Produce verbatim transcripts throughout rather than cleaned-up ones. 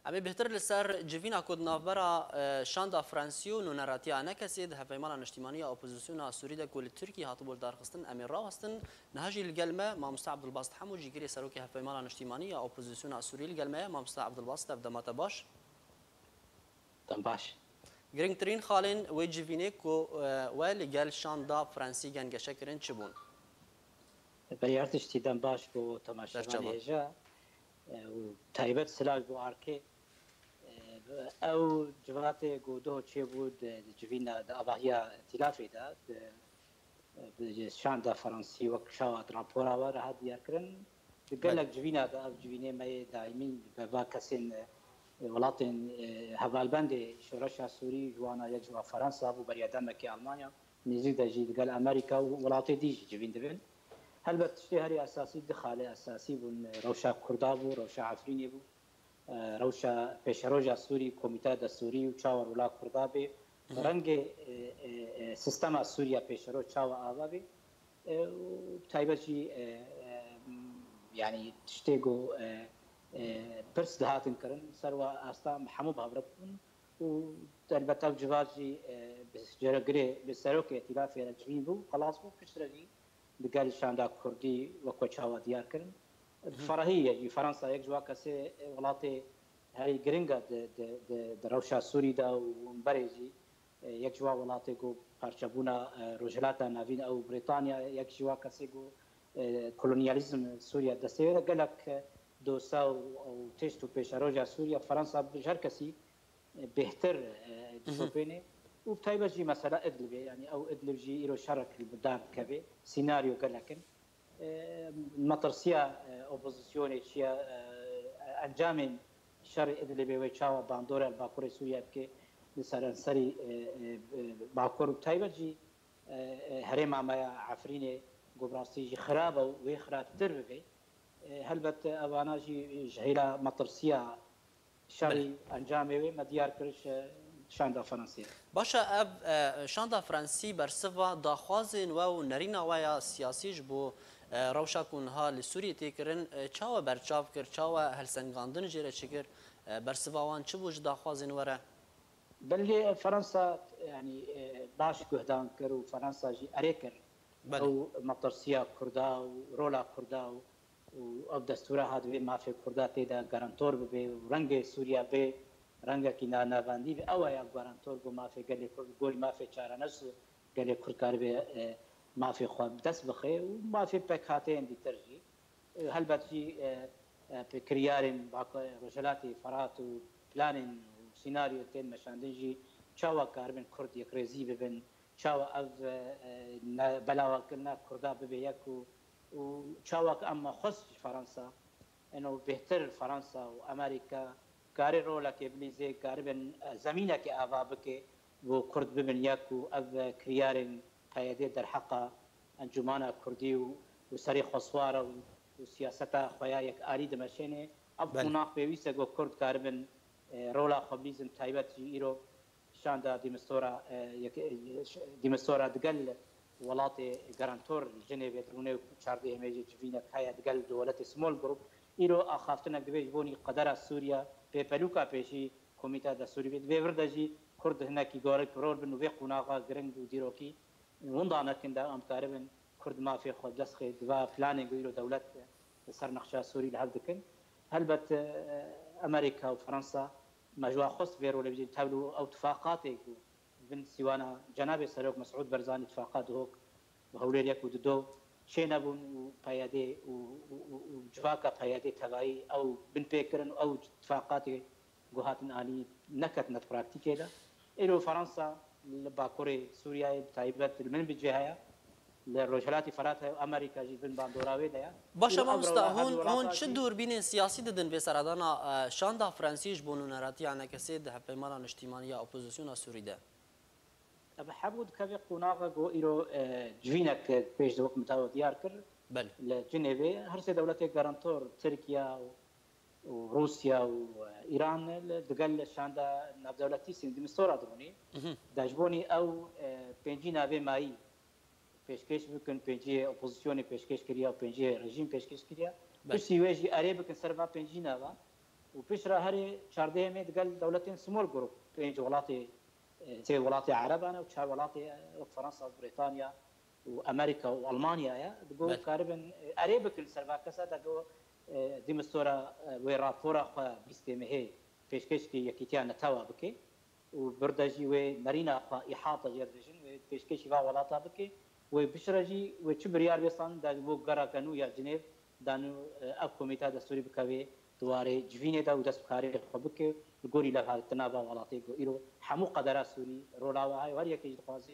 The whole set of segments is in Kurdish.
Em ê bêhtir li ser civîna ku di navbera, e, şanda Fransî û nûneratiya ANKSê di Hevpeymana Niştîmanî ya Opozisyona Sûrî de ku li Tirkiyê hatibû lidarxistin, em ê rawestin. Niha jî li gel me Mamoste Abdulbasit Hemo, cîgirê Serokê Hevpeymana Niştîmanî ya Opozisyona Sûrî li gel me ye. Mamoste Abdulbasit, ev dema te baş. Dem baş. Girîngtirîn xalên wê civînê ku, e, we li gel şanda Fransî gengeşe kirin çi bûn? Berî her tiştî dem baş bo temaşevanê hêja, e, û taybet silav bo arkê. E, ew civatê ku doho çêbû di, di civîna, di avahiya tîlafê de, di, di şanda Fransî wek çawa di rapora we re hat diyarkirin. Di gelek civîna de ev civînê me yê daîmî bi va kesên, e, welatên, e, hevalbendê şoreşa Sûrî, ji wana yek ji wan Fransa bû, beriya demekê Almanya, nêzîk de jî digel Amerîka û welatê dî jî civîn dibin. Helbet tiştê herî esasî, du xalê esasî bûn. Rewşa Kurda bû, rewşa Efrînê bû. E, rewşa pêşeroja Sûrî, komîteya destûrî û çawa rola Kurda bê. Rengê, e, e, e, sistema Sûriya pêşeroj çawa ava bê. E, û bi taybet jî, e, e, yanî tiştê ku, e, e, pirs dihatin kirin, ser wa asta hemû bi hev re bûn û elbet ev civat jî, e, bi ceregirê, bi serokê îtîlafê re civîn bû, xelas bû, piştre jî digel şanda Kurdî wek we çawa diyar kirin. Bi ferahî ye jî Fransa yek ji wa kesê, e, welatê herî giring e di, di, di, di rewşa Sûrî de û berê jî, e, yek ji wa welatê ku parçebûna, e, Rojhilata Navîn ew Brîtanya, yek ji wa kesê ku, e, kolonyalîzm Sûriya destê wê de gelek, e, dosa û, û tişt û pêşeroja Sûriya Fransa ji her kesî, e, bêhtir, e, dişopêne. Û bi taybet jî mesela Idlibê, yanî ew Idlib jî îro şerek li dar dikeve, sînaryo gelek in. E, metirsiya, e, opozisyonê çi ye, e, encamên şerê Idlibê wê çawa bandora li Bakurê Sûriye bike, li seranserî, e, e, e, Bakur û taybet jî, e, e, herêma me ya Efrînê ku bi rastî jî xirab e û wê xirabtir bibe. E, helbet evana jî ji hêla metirsiya şerî, belê, encamê wê me diyar kir ji şanda Fransê. Baş e, ev, e, şanda Fransî bersiva daxwazên we û nerîna we ya siyasî ji bo, e, rewşa ku niha li Sûriyê tê kirin, e, çawa berçav kir, çawa helsengandin jê re çêkir, e, bersiva wan çi bû ji daxwazên we re? Belê Fransa, yanî, e, baş guhdan kir û Fransa jî erê kir. Belê. Ew metirsiya Kurda û rola Kurda û û ev destûra hat divê mafê Kurda tê de garantor bibe û rengê Sûriya bê rengekî nanavandî be. Ew e ya garantor bo mafê gelê Kurd, gorî mafê çarenûs gelê Kurd karibe, e, mafê xwe bi dest bixe û mafê pêkhateyên dîtir jî. E, helbet jî, e, e, pê kiryarên bak-, Rojhilatê Ferat û planên û sînaryo tên meşandin jî çawa karibin Kurd yekrêzî bibin, çawa ev, e, e, ne-, belawakirina Kurda bibe yek û, û çawa ku em xwest ji Fransa, eno bêhtir Fransa û Amerîka karê rolekê bilîzê, karibin, e, zemînekê ava bike bo Kurd bibin yek û ev, e, kiryarên P Y D derheqa Encûmana Kurdî û, û serê xweswara û, û siyaseta xwe ya yekalî dimeşêne. Ev, belê, qonax pêwîst e ku Kurd karibin, e, rola xwe bilîzin, taybet jî îro şanda dîmistora, e, yek-, e, ş-, dîmistora digel welatê garantor Jinêvê di rûnê û çardehê mêjê civînek heye digel di welatê Small Group. Îro axaftinek divê ji bo nî qedera Sûriya pêpelûka pêşî Komîteya Destûrî bê. Di vê vir de jî Kurd hinekî gorek rol bin û vê qonaxa giring û dîrokî winda nekin de em karibin Kurd mafê xwe bi dest xê di va planên ku îro dewlet li ser nexşa Sûrî li hev dikin. Helbet, e, Amerîka û Fransa me ji wan xwest vê rolê bijîn. Tevlî ew tifaqatê ku bin sîwana Cenabê Serok Mesûd Barzanî, tifaqat Duhok bi Hewlêr yek û dido çênebûn û P Y D û, û, û, û civaka P Y D tevayî ew binpê kirin û ew tifaqatê ku hatin anî neketine di praktîkê de. Îro Fransa li Bakurê Sûriyeyê bi taybet li min bi cê heye, li Rojhilatê Ferat heye û Amerîka jî bin bandora wê de ye. Baş e, Îro ev mamosta, rewla her hûn, wî welata hûn çi jî dûrbînên siyasî didin vê seredana, e, şanda Fransî ji bo nûneratiya ANKSê di Hevpeymana Niştîmanî ya Opozisyona Sûrî de? Ev hemû dikeve qonaxa ku îro, e, civînek pêş de wek min tawa diyar kir. Belê. Li Cinêvê her sê dewletê garantor, Tirkiye û, û Rûsya û, e, Îran li digel şanda navdewletî sîn dîmistora dirûnî. Mhm. De ji bo nî ew, e, pêncî navê mayî pêşkêş bikin, pêncî opozisyonê pêşkêş kiriya û pêncî rejîm pêşkêş kiriya. Belê. Piştî wê jî erê bikin ser va pêncî nava. û piştre herê çardehê mê digel dewletên small group, pênc welatê, e, sê welatê Ereban e û çar welatê, e, wek Fransa, Brîtanya û Amerîka û Almanya ye. Digo Belê. karibin, e, erê bikin ser va kesa de go, e, Demistura, e, wê rapora xwe bîstê mehê pêşkêşkî Yekîtiya Netewa bike û birde jî wê nerîna xwe îhata jê dibêjin, wê pêşkêşî va welata bike, wê bişire jî, wê çi biryar bê standin, da bo gereke nû ya Cinêv, da nû, e, ev komîta destûrî bikevê di warê civînê de û dest bi karê xwe bike, li gorî levhatina va welatê ku îro hemû qedera Sûrî rola we heye, her yekê jî dixwaze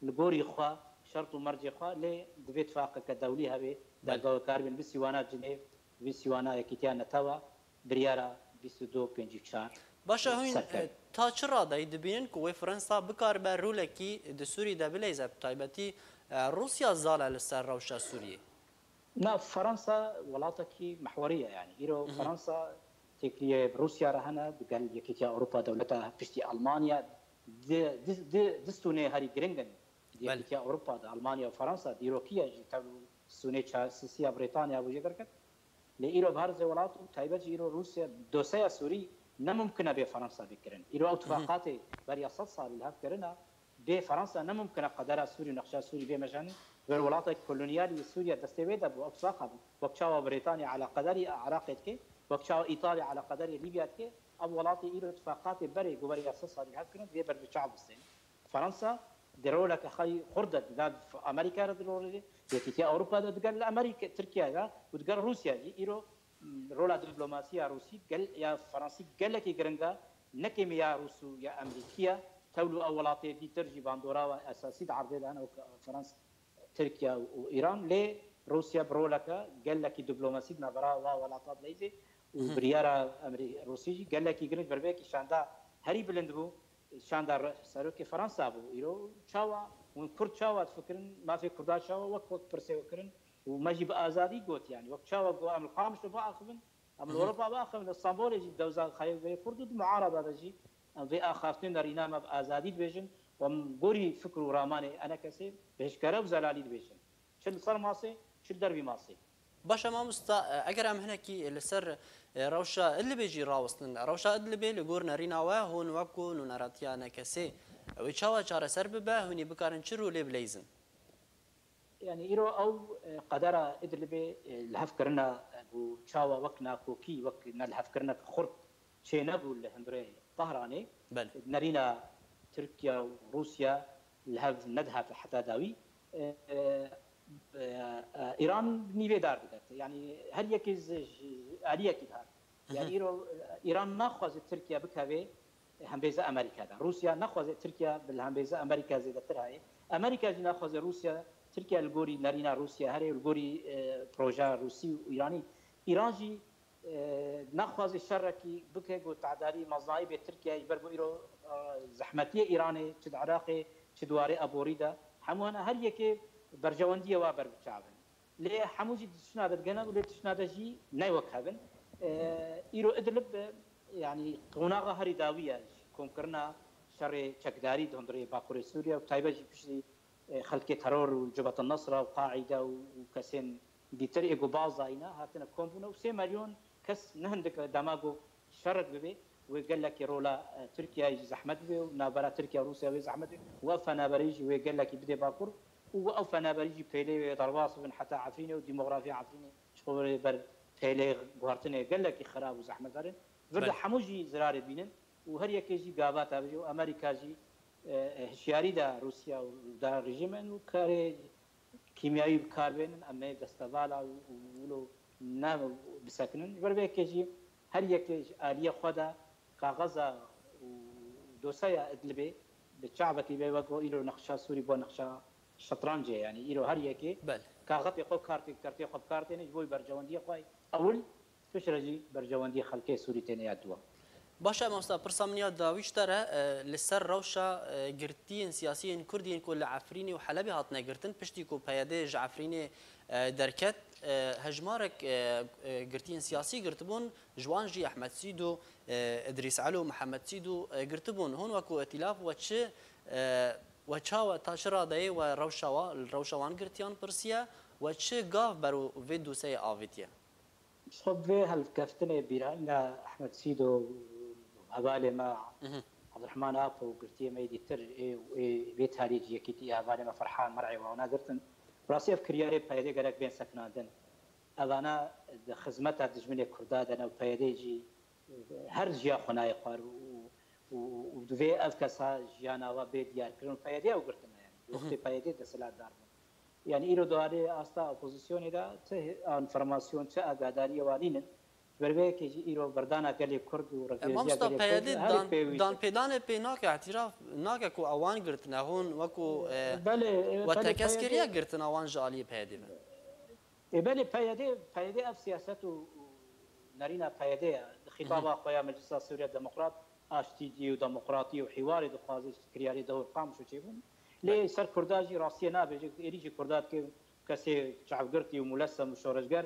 li gorî xwe, şert û mercê xwe, lê divê tifaqeke dewlî hebe, Belê. dergawê karibin bi sîwana Cinêv, bi sîwana Yekîtiya Netewa, biryara bîst û du pêncî û çar Baş e, hûn, serkevin. e, ta çi radeyî dibînin ku wê Fransa bikaribe rolekî di Sûrî de bileyze, bi taybetî, e, Rûsya zal e li ser rewşa Sûriyê? Na, Fransa welatekî mehwerî ye, yanî îro Mhm. Fransa têkiliyê bi Rûsya re hene, digel Yekîtiya Ewropa dewleta piştî Almanya, di, di, di, di stûnê herî giring in. Belê. Yekîtiya Ewropa de Almanya û Fransa dîrokî ye jî, tev stûnê ça-, sisiya Brîtanya bû jê derket. Lê îro bi her zê welat û taybet jî îro Rûsya doseya Sûrî ne mumkin e bê Fransa bê kirin. Îro ew Mhm. tifaqatê beriya sed salî li hev kirina, bê Fransa ne mumkin e qedera Sûrî û nexşa Sûrî bê mejanin. Wer welatek kolonyalî Sûriya destê wê de bû, ew tifaqa bû. Wek çawa Brîtanya eleqederî Iraqê dike, wek çawa Îtalya eleqederî Lîbya dike, ev welatê îro tifaqatê berê ku beriya sed salî li hev kirin, divê ber bi çav bistêne. Fransa di roleke xwe yî xurt de, di nav Amerîka re dilorîze, Yekîtiya Ewropa de, digel li Amerîka, Tirkiye de û digel Rûsya jî îro, m, rola diplomasiya Rûsî gel, ya Fransî gelekî giring e, ne kêmî ya Rûs û ya Amerîkî ye. Tewlû ew welatê dîtir jî bandora we esasî di erdê de hene, wek Fransa, Tirkiye û Îran. Lê Rûsya bi roleke gelekî diplomasî di navbera wa welata dileyzê û Mhm. biryara Amerî-, Rûsî jî gelekî giring, ber vê yekê şanda herî bilind bû. Şanda re-, serokê Fransa bû. Îro çawa hûn Kurd çawa difikirin, mafê Kurda çawa wek, wek pirsê we kirin û me jî bi azadî got, yanî wek çawa got em li Qamişlo biaxivin, em li Mhm. Ewropa biaxivin, li Stenbolê jî dewza xeyê vê Kurd û di muarada de jî em vê axaftinê nerîna me bi azadî dibêjin û em gorî fikr û ramanê enekesê bi hişkere û zelalî dibêjin. Çi li ser masê, çi li dervî masê. Baş e mamosta, e, eger em hinekî li ser, e, rewşa Idlibê jî rawestin. Rewşa Idlibê li gor nerîna we hûn wekû nûneratiya enekesê, wê çawa çareser bibe, hûn ê bikarin çi rolê bileyzin? Yanî îro ew, e, qedera Idlibê, e, lihevkirina, e, bû çawa wek nakokî, wek ne lihevkirinek xurt çênebû li hundirê Tehranê. Belê. Nerîna Tirkiye û Rûsya li hev nedihate heta dawî. E, e, e, Îran nîvê dar diket. Yanî her yekê ji, ji aliyekî dihat. Yanî Hı hı. îro, e, Îran naxwaze Tirkiye bikeve hembêza Amerîka de. Rûsya naxwaze Tirkiye bi hembêza Amerîka zêdetir hayê. Amerîka jî naxwaze Rûsya, Tirkiye li gorî nerîna Rûsya herê, li gorî, e, projeya Rûsî û Îranî. Îran jî, e, naxwaze şerekî bike ku tedarî meznayî bê Tirkiye, ji ber ku îro, e, zehmetiyê Îranê çi di Iraqê, çi di warê aborî de, hemû hene her yekê berjewendiyê wa ber bi çav in. Lê hemû jî di tiştna de digihîne û lê tiştna de jî ne wek hev in. E, îro Idlib, e, yanî qonaxa herî dawî ye ji komkirina şerê çekdarî di hundirê Bakurê Sûriye û taybet jî piştî, e, xelkê teror û Cebhet el-Nusra û Qaîde û, û kesên dîtir ê ku baz dayîne hatine kom bûne û sê milyon kes ne hindik e dema ku şerek bibe, wê gelekî rola, e, Tirkiyeyê jî zehmet bibe û navbera Tirkiye û Rûsya wê zehmet bibe û ev fenaberî jî wê gelekî bidê Bakur û ew fenaberî jî pêlê wê derbas bibin heta Efrînê û demografiya Efrînê ji xwe ber pêlê guhertinê gelekî xirab û zehmetdar in. Vir de Belê. hemû jî zirarê bînin û her yekê jî gavata bijî û Amerîka jî, e, e, hişyarî da Rûsya û da rejîmên û karê kîmyayî bi kar bênin, em ê destevala û, û wilo ne bisekinin. Ji ber vê yekê jî her yekê ji aliyê xwe de kaxeza û doseya Idlibê bi çavekî bê wek îro nexşa Sûrî bo nexşa şetrancê, yanî îro her yekê Belê. kaxetê xwe kar tê, kertê xwe bi kar têne ji bo berjewendiyê xwe ewil. Piştre jî berjewendiyê xelkê Sûrî têne ya dua. Baş e, mamosta, pirsa min ya dawî ji te re, e, li ser rewşa, e, girtiyên siyasî yên Kurd yên ku li Efrînê û Helebê hatine girtin, piştî ku P Y D ji Efrînê, e, derket, e, hejmarek, e, e, girtiyên siyasî girtibûn, ji wan jî Ehmed Sîdo, e, Idrîs Elo, Mihemed Sîdo, e, girtibûn. Hûn wekû îtîlaf we çi, e, we çawa ta çi radeyê we rewşa wa, li rewşa wan girtiyan pirsiye, we çi gav ber û vê doseyê avêtiye? Xwe bi vê helkeftinê bîranîna Ehmed Sîdo û hevalê me Abdurrahman Apo û girtiyê me yê dîtir ê, ê vê tarî cî yekîtî ê hevalê me Ferhan Mer'ê wana girtin. Rastî ev kiryarê P Y D gerek bên sekinandin. Evana di xizmeta dijminê Kurda de ne û P Y D jî her jiya xwe nayê xwar û, û, û divê ev kesa jiyana wa bê diyarkirin û P Y D ew girtine yani. Wextê P Y D desthilatdar bû. Yani îro di warê asta opozisyonê de çi enformasyon, çi agadariyê wan nînin. Ji ber vê yekê jî îro berdana gelê Kurd û E, rêkêziya mamosta gelê Kurd P Y D herî dan, pêwîst e. danpêdanê pê nake, îtîraf nake ku ewan girtine, hûn wekû, e, Belê, e, we belê, tekez P Y D kiriye girtina wan ji aliyê P Y D ve? E, belê, P Y D, P Y D ev siyaset û, û nerîna P Y D ye. Di xîtaba xwe ya Meclisa Sûriya Demokrat, aştî û demokratî û hîwarê dixwaze, ji kiryarê Dawûd Qamişo çêbûn. Lê ser Kurda jî rastiyê nabêje, êrîşî Kurda dike kesê çavgirtî û mulesem û şoreşger.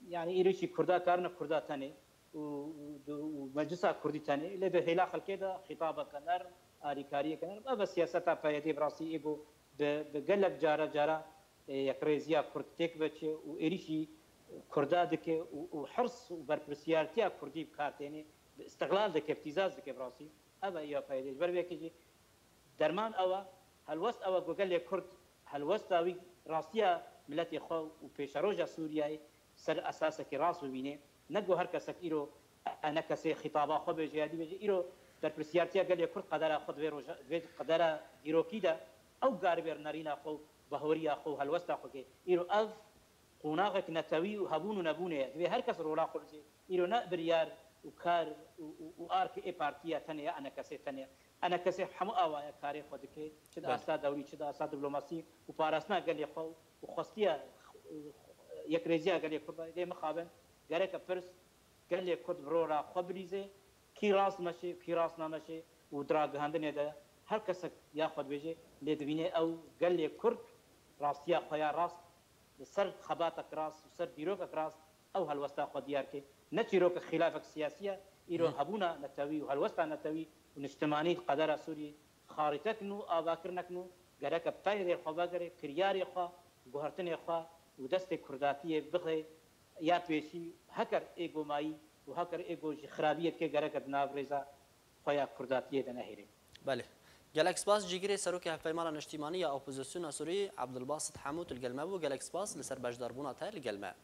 Yani êrîşî Kurda karine Kurda tenê û, û, û Meclisa Kurdî tenê. Lê di hêla xelkê de xîtabeke nerm, alîkariyeke nerm. Ev e siyaseta P Y D bi rastî êgo bi, bi gelek cara cara, e, yekrêziya Kurd têk veçe û êrîşî Kurda dike û, û hirs û berpirsiyartiya Kurdî bi kar têne, bi îstiqlal dike, îhtizaz dike bi rastî. Ev e ya P Y D. Ji ber vê yekê jî derman ew e, helwest ew e ku gelê Kurd helwesta wî rastiya miletê xwe û pêşeroja Sûriyeyê ser esasekî rast bibîne. Ne ku her kesek îro enekesê xîtaba xwe bêje ya dî bêje. Îro berpirsiyartiya gelê Kurd qedera xwe di vê roja, di vê qedera dîrokî de ew garibêr nerîna xwe û bahweriya xwe û helwesta xwe ke îro ev qonaxek netewî û hebûn û nebûnê ye. Divê her kes rola xwe bicê. Îro ne biryar û kar û, û, û arkê ê partiya tenê ya enekesê tenê. Enekesê hemû awaya karê xwe dike. Çi di Belê. asta dewrî, çi di asta diplomasî û parastina gelê xwe û xwestiya, û yekrêziya gelê Kurd de. Lê mixabin gereke pirs gelê Kurd bi rora xwe bilîze, kî rast meşe, kî rast nameşe û di ragihandinê de her kesek ya xwe dibêje, lê dibîne ew gelê Kurd rastiya xwe ya rast li ser xebatek rast û ser dîrokek rast ew helwesta xwe diyar ke. Ne çîrokek xîlafek siyasî ye, îro Hı. hebûna netewî û helwesta netewî û niştimanî di qedera Sûriyê xarîte kin û avakirinê kin û gereke peyrê xwe vegere, kiryarê xwe, guhertinê xwe û destê Kurdatiyê bixe ya pêşî, heker êgo mayî û heker êgo jî xirabiyê dike gereke di nav rêza xwe ya Kurdatiyê de nehêle. Belê. Gelek spas. Cîgirê Serokê Hevpeymana Niştîmanî ya Opozisyona Sûrî Ebdulbasit Hemû tu li gel me bû. Gelek spas li ser beşdarbûna te li gel me.